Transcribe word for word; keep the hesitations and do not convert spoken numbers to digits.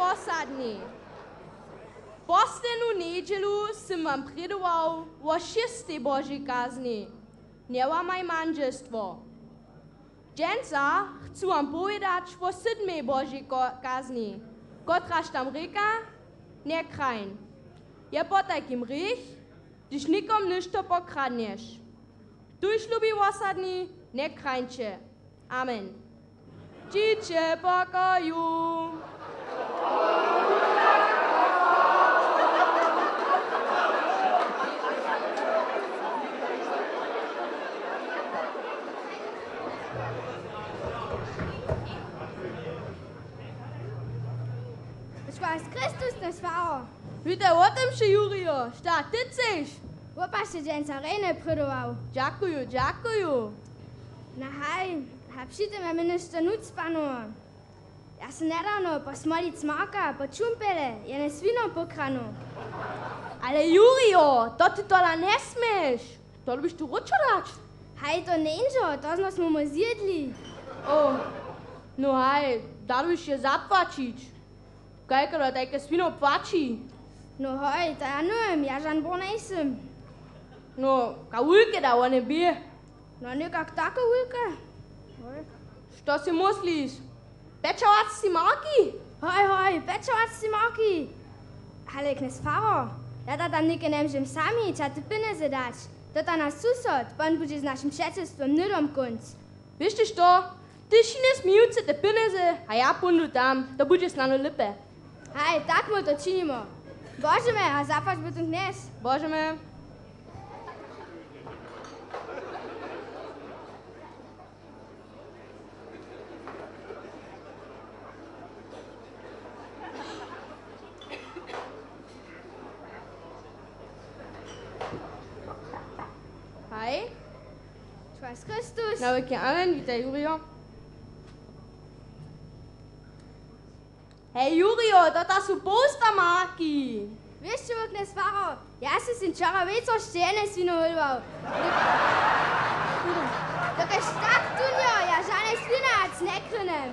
Wosadni. Poslednu njedźelu sym wam prědował wo šěstej Božej kazni. Njewamaj mandźelstwo. Dźensa chcu wam powědać wo sydmej Božej ko-, kazni, kotraž tam rěka: Njekrajń. Je potajkim hrěch, hdyž někomu něšto pokradnješ. Tuž, lubi wosadni, njekrajńće. Amen. Dźiće w pokoju. Škwas Chrystus, naš faro. Witaj, wo tym še, Jurijo, šta ty chceš? Wopaš, dźensa rejne prědował. Dźakuju, dźakuju. No haj, a při tym je mje něšto nucpanował. Ja sym njedawno po smolic Marka po čumpele jene swino pokranu. Ale Jurijo, to ty tola njesměš. To dyrbješ tu wróćo dać. Haj, to njeńdźo, to zno smy mu zjedli. O, no haj, da dyrbješ je zapłaćić. Kajko do tajke swino płaći? No hoj, to ja njewěm, ja žan bor njejsym. No, ka wulke da wone bě? No někak tako wulke. Hoj. Što sej mysliš? Pjećadwacci marki? Hoj, hoj, pjećadwacci marki. Ale knjez faro, ja da tam něke njemóžem sami ćaty pjenjezy dać. To da naš susod, pón budźe z našim přećelstwom hnydom kónc. Wěš ty što? Ty šinje smijuce te pjenjezy a ja póńdu tam, to budźe snano lěpe. Haj, tak my to činimo. Božemy, a zapłać by tu knjez. Božemy. Haj. Škwas Chrystus. Na wěki amen, witaj, Jurijo. Hej, Jurijo, to ta su połsta marki. Wěš, wo knjez faro, ja sym sej wčera wječor šćene swino hólował. Dokelž tak tunjo, ja žane swiny hač njekrynjem.